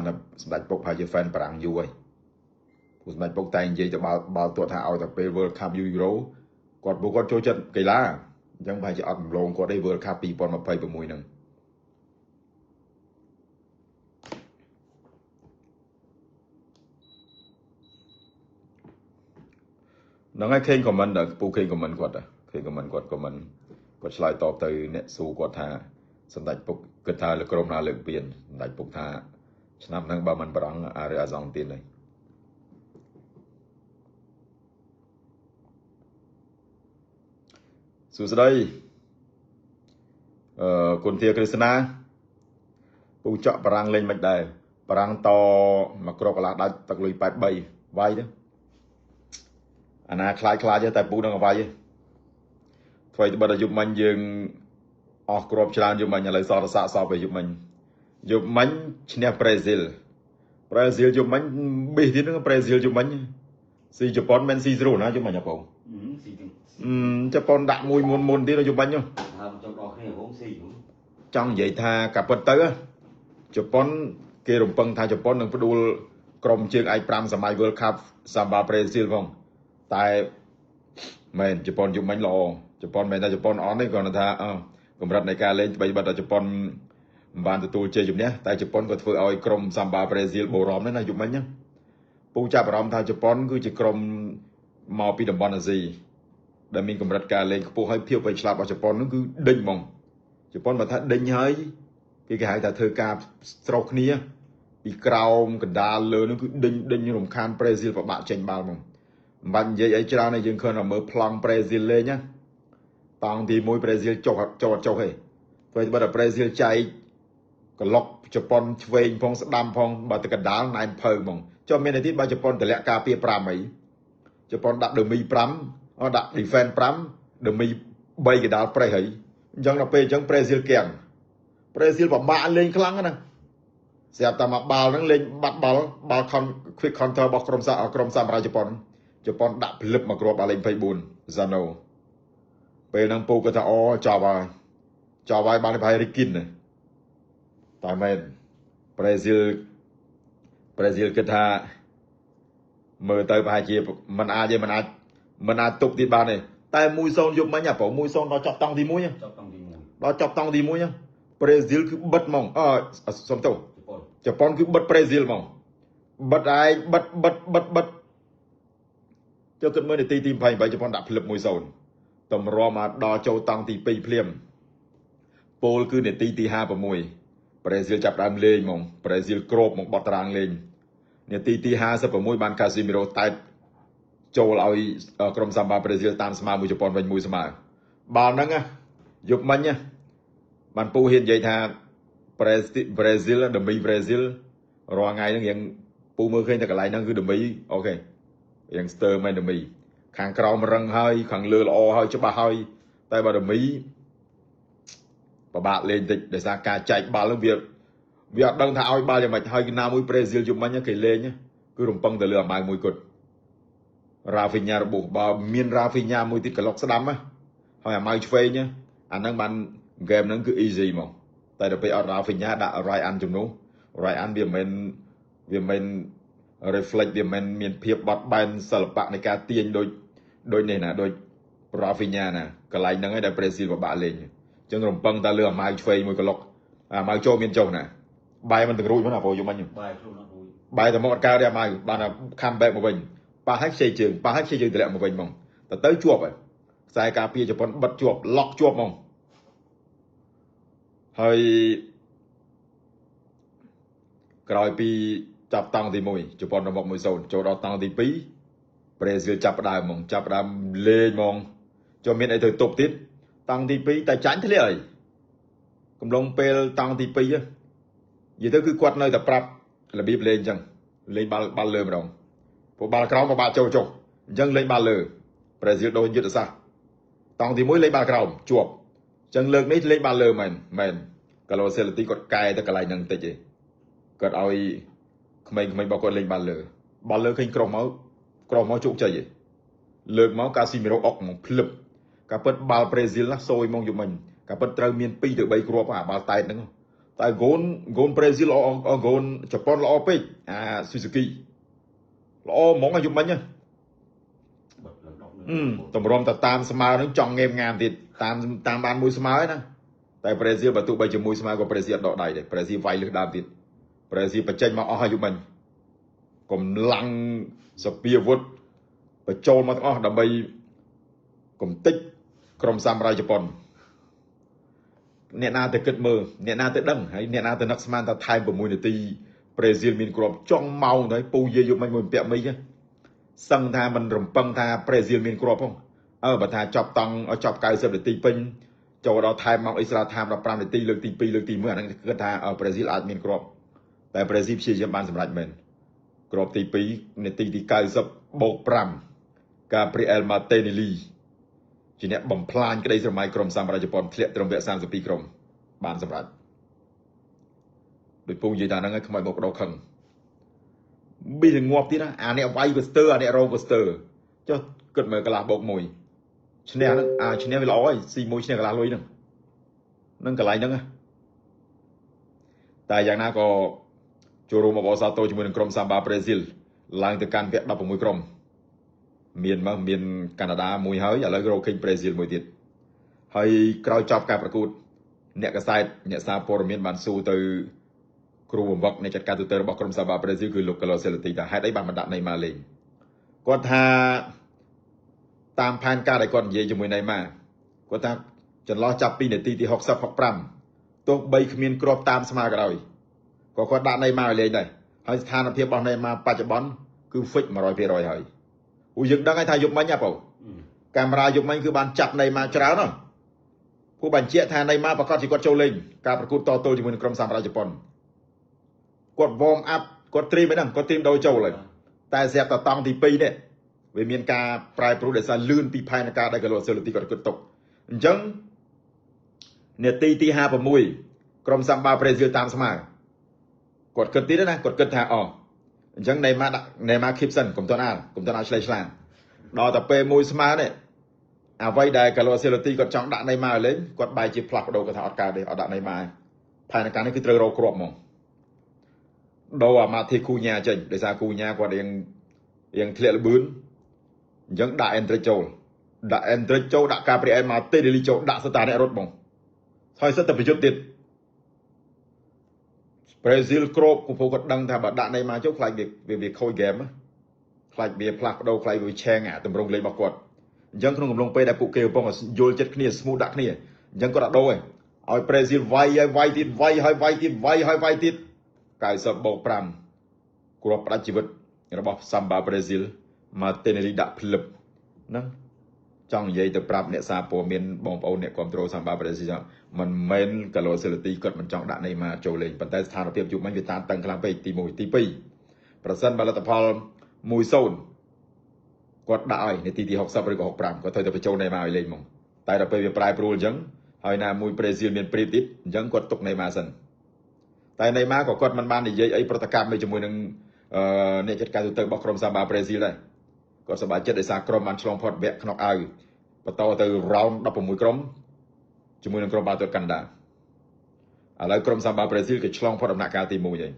ថាសម្ដេចពុកប្រហែលជា fan បារាំងយូរហើយព្រោះសម្ដេចពុកតែនិយាយទៅបាល់បាល់ទាត់ថាឲ្យតែពេល World Cup Euro គាត់ពួកគាត់ចូលចិត្តកីឡាអញ្ចឹងប្រហែលជាអត់រំលងគាត់ទេ World Cup 2026ហ្នឹងហ្នឹងហើយឃើញ comment ដល់ពូឃើញ comment គាត់ឃើញ comment គាត់ comment គាត់ឆ្លើយតបទៅអ្នកស៊ូគាត់ថាសម្ដេចពុកគិតថាលើក្រុមណាលើកពានសម្ដេចពុកថាឆ្នាំហ្នឹងបើមិនបារាំងអាឬអាសង់ទីនហើយសួស្តីអឺគុណធាក្រឹស្នាពូចក់បារាំងលេងមិនដែរបារាំងតមកក្របកន្លះដាច់ទឹកលុយ83វាយទៅអាណាខ្លាចខ្លាចតែពូនឹងវាយទេថ្មីត្បិតអាយុមិញយើងអស់គ្រាប់ច្រើនយប់មិញឥឡូវសតសាកសពទៅយប់មិញយប់មិញឈ្នះប្រេស៊ីលប្រេស៊ីលយប់មិញប៊ីសទៀតហ្នឹងប្រេស៊ីលយប់មិញស៊ីជប៉ុនមិនស៊ីស្រួលណាយប់មិញអាបង ស៊ីទាំង ជប៉ុនដាក់មួយមុនមុនទៀតយប់មិញហើមចង់ដល់គ្នាបងស៊ីចង់និយាយថាកាពិតទៅជប៉ុនគេរំពឹងថាជប៉ុននឹងផ្ដួលក្រុមជើងឯក5សម័យ World Cup សាំបាប្រេស៊ីលផងតែមែនជប៉ុនយប់មិញល្អជប៉ុនមិនថាជប៉ុនអន់ទេគ្រាន់តែថាកម្រិតនៃការលេងបីបាត់តែជប៉ុនមិនបានទទួលជ័យជំនះតែជប៉ុនក៏ធ្វើឲ្យក្រុមសាំបាប្រេស៊ីលបូរ៉មដែរណាយប់មិញណាពូចាប់អារម្មណ៍ថាជប៉ុនគឺជាក្រុមមកពីតំបន់អាស៊ីដែលមានកម្រិតការលេងខ្ពស់ហើយភាពវៃឆ្លាតរបស់ជប៉ុននោះគឺដេញហ្មងជប៉ុនបើថាដេញហើយគេគេហៅថាធ្វើការស្រុះគ្នាពីក្រោមកណ្ដាលលើនោះគឺដេញដេញរំខានប្រេស៊ីលពិបាកចេញបាល់ហ្មងមិនបាច់និយាយអីច្រើនទេយើងឃើញតែមើលប្លង់ប្រេស៊ីលលេងណាតង់ទី1ប្រេស៊ីលចុះចុះចុះទេព្រោះបើតែប្រេស៊ីលចែកក្លុកជប៉ុនឆ្វេងផងស្ដាំផងបើទៅកណ្ដាលណែនភៅហ្មងចុះមានន័យទៀតបើជប៉ុនតម្លាក់ការពារ5អីជប៉ុនដាក់ដឺមី5អត់ដាក់ defense 5ដឺមី3កណ្ដាលប្រេះហើយអញ្ចឹងដល់ពេលអញ្ចឹងប្រេស៊ីលគៀងប្រេស៊ីលពិបាកលេងខ្លាំងណាស់ស្រាប់តែមកបាល់ហ្នឹងលេងបាត់បាល់បាល់ quick counter របស់ក្រុមសាក្រុមសាមរ៉ៃជប៉ុនជប៉ុនដាក់ភ្លឹបមកគ្រាប់បាល់លេខ24 Zano ពេលហ្នឹងពូគាត់ថាអូចប់ហើយចប់ហើយបានប្រហែលរីគិនតែមែនប្រេស៊ីលប្រេស៊ីលគិតថាមើលទៅប្រហែលជាមិនអាចទេមិនអាចមិនអាចទប់ទៀតបានទេតែ1-0យប់មិញអាប្រុ1-0ដល់ចប់តង់ទី1 ចប់តង់ទី1ដល់ចប់តង់ទី1ប្រេស៊ីលគឺបិទហ្មងអឺសុំទោសជប៉ុនគឺបិទប្រេស៊ីលហ្មងបិទឯងបិទបិទបិទបិទចូលគិតមើលនាទីទី28ជប៉ុនដាក់ភ្លឹប1-0តម្រាំមកដល់ចូលតង់ទី2ភ្លាមពោលគឺនាទីទី56ប្រេស៊ីលចាប់ដើមលេងហ្មងប្រេស៊ីលគ្របមកបត់តារាងលេងនាទីទី56បានកាស៊ីមីរ៉ូតែតចូលឲ្យក្រុមសាំបាប្រេស៊ីលតាមស្មើមួយជប៉ុនវិញមួយស្មើបាល់ហ្នឹងយប់មិញបានពូហ៊ាននិយាយថាប្រេស៊ីលដមីប្រេស៊ីលរាល់ថ្ងៃហ្នឹងរៀងពូមើលឃើញតែកន្លែងហ្នឹងគឺដមីអូខេរៀងស្ទើមែនដមីខាងក្រោមរឹងហើយខាងលើល្អហើយច្បាស់ហើយតែបើដមីពិបាកលេងតិចដោយសារការចែកបាល់ហ្នឹងវាអត់ដឹងថាឲ្យបាល់យ៉ាងម៉េចហើយណាមួយប្រេស៊ីលយប់មិញគេលេងគឺរំពឹងទៅលើអាម៉ៅមួយគត់រ៉ាហ្វីញ៉ារបួសបើមានរ៉ាហ្វីញ៉ាមួយទៀតក្លុកស្ដាំហើយអាម៉ៅឆ្វេងអាហ្នឹងបានហ្គេមហ្នឹងគឺ easy ហ្មងតែដល់ពេលអត់រ៉ាហ្វីញ៉ាដាក់ Ryan ជំនួស Ryan វាមិន reflect វាមិនមានភាពបត់បែនសិល្បៈនៃការទាញដូចនេះណាដូចរ៉ាហ្វីញ៉ាណាកន្លែងហ្នឹងឯងដែលប្រេស៊ីលពិបាកលេងអញ្ចឹងរំពឹងតែលើអាម៉ៅឆ្វេងមួយកន្លុកអាម៉ៅចូលមានចុះណាបែរមិនទាំងរួចមកណាប្រូយមិញបែរខ្លួនអត់រួចបែរតែមកអត់កើតទេអាម៉ៅបានតែ come back មកវិញប៉ះឲ្យខ្ចីជើងប៉ះឲ្យខ្ចីជើងតម្លាក់មកវិញហ្មងតែទៅជាប់ហើយខ្សែការពារជប៉ុនបិទជាប់ឡុកជាប់ហ្មងហើយក្រោយពីចាប់តង់ទី1ជប៉ុនរមក1-0ចូលដល់តង់ទី2ប្រេស៊ីលចាប់ផ្ដើមហ្មងចាប់ផ្ដើមលេងហ្មងចូលមានអីទៅទប់ទៀតតង់ទី2តែចាញ់ធ្លាក់អីកំឡុងពេលតង់ទី2និយាយទៅគឺគាត់នៅតែប្រាប់របៀបលេងអញ្ចឹងលេងបាល់លើម្ដងព្រោះបាល់ក្រោមពិបាកចូលចុះអញ្ចឹងលេងបាល់លើប្រេស៊ីលដូរយុទ្ធសាស្ត្រតង់ទី1លេងបាល់ក្រោមជាប់អញ្ចឹងលើកនេះលេងបាល់លើមែនមែនកាឡូសេឡទីគាត់កែទៅកន្លែងហ្នឹងតិចទេគាត់ឲ្យក្មេងៗរបស់គាត់លេងបាល់លើបាល់លើឃើញក្រុមមកជោគជ័យឯងលើកមកកាស៊ីមីរ៉ូអុកមកភ្លឹបការពិតបាល់ប្រេស៊ីលណាសូយមកយប់មិញការពិតត្រូវមាន2ទៅ3គ្រាប់អាបាល់តែតហ្នឹង តែហ្គោនហ្គោនប្រេស៊ីលល្អហ្គោនជប៉ុនល្អពេកអាស៊ូស៊ូគីល្អហ្មងអាយុមិញ បិទឡើង10 អឺតម្រាំតែតាមស្មើនឹងចង់ងេមងាមទៀតតាមតាមបានមួយស្មើឯណាតែប្រេស៊ីលបើទោះបីជាមួយស្មើក៏ប្រេស៊ីលអត់ដកដៃដែរប្រេស៊ីលវាយលើសដើមទៀតប្រេស៊ីលបញ្ចេញមកអស់អាយុមិញកម្លាំងសពាវុធបញ្ចូលមកទាំងអស់ដើម្បីកំតិចក្រុមសាមរ៉ៃជប៉ុនអ្នកណាទៅគិតមើលអ្នកណាទៅដឹងហើយអ្នកណាទៅនឹកស្មានថាថែម6នាទីប្រេស៊ីលមានគ្រាប់ចុងម៉ោងទៅពូយាយយប់មិញមួយពាក់មីសឹងថាមិនរំពឹងថាប្រេស៊ីលមានគ្រាប់ផងអើបើថាចប់តង់ចប់90នាទីពេញចូលដល់ថែមម៉ោងអ៊ីស្រាថែម15នាទីលើកទី2លើកទី1អាហ្នឹងគិតថាប្រេស៊ីលអាចមានគ្រាប់តែប្រេស៊ីលព្យាយាមបានសម្រេចមែនគ្រាប់ទី2នាទីទី90បូក5កាព្រីអែលម៉ាតេនីលីជាអ្នកបំផ្លាញក្តីស្រមៃក្រុមសាមរ៉ាជប៉ុនធ្លាក់ត្រឹមវគ្គ32ក្រុមបានសម្រេចដោយពូនិយាយថាហ្នឹងឲ្យខ្មោចមកបដោខឹងប៊ីនឹងងាប់ទៀតណាអាអ្នកវាយក៏ស្ទើអាអ្នករងក៏ស្ទើចុះគិតមើលកន្លះបូកមួយឈ្នះហ្នឹងអាឈ្នះវាល្អហើយស៊ីមួយឈ្នះកន្លះលុយហ្នឹងនឹងកន្លែងហ្នឹងណាតែយ៉ាងណាក៏ចូលរួមអបអរសាទរជាមួយនឹងក្រុមសាំបាប្រេស៊ីលឡើងទៅកាន់វគ្គ16ក្រុមមានមកមានកាណាដាមួយហើយឥឡូវរកឃើញប្រេស៊ីលមួយទៀតហើយក្រោយចប់ការប្រកួតអ្នកកសែតអ្នកសារព័ត៌មានបានសួរទៅគ្រូបង្វឹកនៃចាត់ការទូទៅរបស់ក្រុមសាំបាប្រេស៊ីលគឺលោកកាឡូសេឡូទីថាហេតុអីបានមិនដាក់ណេម៉ាលេងគាត់ថាតាមផែនការដែលគាត់និយាយជាមួយណេម៉ាគាត់ថាចន្លោះចាប់ពីនាទីទី60 65ទោះបីគ្មានគ្រាប់តាមស្មើក៏ដោយក៏គាត់ដាក់ណេម៉ាឲ្យលេងដែរហើយស្ថានភាពរបស់ណេម៉ាបច្ចុប្បន្នគឺ fit 100%ហើយព្រោះយើងដឹងហើយថាយប់មិញហ៎បងកាមេរ៉ាយប់មិញគឺបានចាប់ណេម៉ាច្រើនណាស់ពួកបញ្ជាក់ថាណេម៉ាប្រកាសជាគាត់ចូលលេងការប្រកួតតទល់ជាមួយនឹងក្រុមសាមរ៉ាជប៉ុនគាត់ warm up គាត់ត្រៀមឯហ្នឹងគាត់ត្រៀមដូរចូលហើយតែស្រាប់តែតង់ទី2នេះវាមានការប្រែប្រួលដោយសារលឿនពីផែនការដែលកាឡូសេឡូទីគាត់គិតទុកអញ្ចឹងនាទីទី56ក្រុមសាំបាប្រេស៊ីលតាមស្មើគាត់គិតទៀតណាគាត់គិតថាអូអញ្ចឹងណេម៉ាដាក់ណេម៉ា keep សិនកុំតន់អាលកុំតន់អាលឆ្លេឆ្លាងដល់តែពេលមួយស្មើនេះអ្វីដែលកាឡូសេឡូទីគាត់ចង់ដាក់ណេម៉ាឲ្យលេងគាត់បែរជាផ្លាស់ប្ដូរគាត់ថាអត់កើតទេអត់ដាក់ណេម៉ាផែនការនេះគឺត្រូវរកគ្រាប់ហ្មងដូរអាម៉ាធីគូញ៉ាចេញដោយសារគូញ៉ាគាត់រៀងរៀងធ្លាក់លបឿនអញ្ចឹងដាក់អេនត្រិចចូលដាក់អេនត្រិចចូលដាក់កាព្រីអែលម៉ាតេនីលីចូលដាក់សតាអ្នករត់ហ្មងហើយសិតតែប្រយុទ្ធទៀតប្រេស៊ីលក្របគូពូគាត់ដឹងថាបើដាក់ណេម៉ាចូលខ្លាចវាវាខូចហ្គេមខ្លាចវាផ្លាស់ប្ដូរខ្លាចវាឆេងអាតម្រងលេងរបស់គាត់អញ្ចឹងក្នុងកំឡុងពេលដែលពួកគេកំពុងយល់ចិត្តគ្នាស្មូតដាក់គ្នាអញ្ចឹងគាត់អត់ដូរទេឲ្យប្រេស៊ីលវាយហើយវាយទៀតវាយហើយវាយទៀតវាយហើយវាយទៀត90បូក5គ្រាប់ផ្ដាច់ជីវិតរបស់សាំបាប្រេស៊ីលម៉ាតេនីលីដាក់ភ្លឹបហ្នឹងចង់និយាយទៅប្រាប់អ្នកសារព័ត៌មានបងប្អូនអ្នកគ្រប់គ្រងសាំបាប្រេស៊ីលមិនមែនកាឡូសេឡូទីគាត់មិនចង់ដាក់ណេម៉ាចូលលេងប៉ុន្តែស្ថានភាពយុគមិញវាតានតឹងខ្លាំងពេកទី1ទី2ប្រសិនបើលទ្ធផល1-0គាត់ដាក់ឲ្យនាទីទី60ឬក៏65គាត់ត្រូវតែបញ្ចូលណេម៉ាឲ្យលេងហ្មងតែដល់ពេលវាប្រែប្រួលអញ្ចឹងហើយណាមួយប្រេស៊ីលមានព្រៀបទៀតអញ្ចឹងគាត់ទុកណេម៉ាសិនតែណេម៉ាក៏គាត់មិនបាននិយាយអីប្រតិកម្មជាមួយនឹងអឺអ្នកចាត់ការទូទៅរបស់ក្រុមសាំបាប្រេស៊ីលដែរគាត់សប្បាយចិត្តដោយសារក្រុមបានឆ្លងផុតវគ្គ knock out បន្តទៅ round 16ក្រុមជាមួយនឹងក្រុមបាល់ទាត់កាណាដាឥឡូវក្រុមសាំបាប្រេស៊ីលគេឆ្លងផុតដំណាក់កាលទី1ហើយ